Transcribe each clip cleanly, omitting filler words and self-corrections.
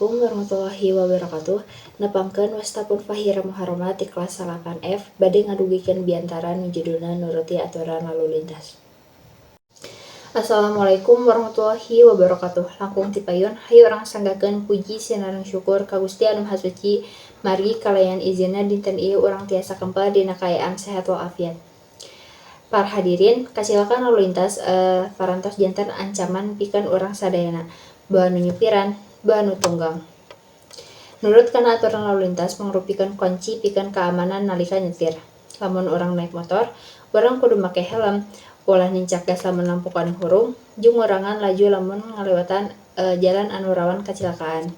Assalamualaikum warahmatullahi wabarakatuh. Nepangkeun wasta pun Fahira Muharromah ti kelas 8F bade ngadugikeun biantara nu judulna Nuruti Aturan Lalu Lintas. Assalamualaikum warahmatullahi wabarakatuh. Langkung ti payun, hayu urang sanggakeun puji sinareng syukur ka Gusti Anu Maha Suci, margi kalayan izinna dinten ieu urang tiasa kempel dina kaayaan sehat walafiat. Para hadirin, kacilakaan lalu lintas parantos janten ancaman pikeun urang sadayana, boa nu nyupiran, boa nu tunggang. Nurut kana aturan lalu lintas mangrupikeun kunci pikeun keamanan nalika nyetir. Lamun urang naek motor, urang kudu make helm, ulah nincak gas lamun lampu kuning hurung, jeung ngurangan laju lamun ngalewatan jalan anu rawan kacilakaan.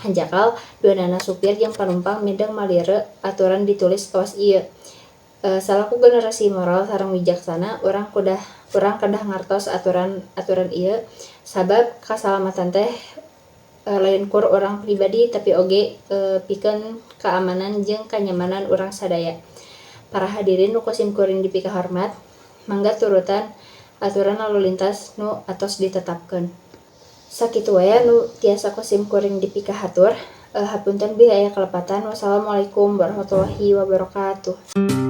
Hanjakal, duanana supir jeung panumpang mindeng malire aturan ditulis kawas ieu. Salaku generasi moral sareng wijaksana, urang kedah ngartos aturan-aturan ieu, sabab kasalamatan teh lain kur urang pribadi, tapi oge pikeun keamanan jeung kanyamanan urang sadaya. Para hadirin nu ku simkuring dipikahormat, mangga turutan aturan lalu lintas nu atos ditetapkeun. Sakitu wae nu tiasa ku simkuring dipikahatur, hapunten bilih aya kalepatan. Wassalamualaikum warahmatullahi wabarakatuh.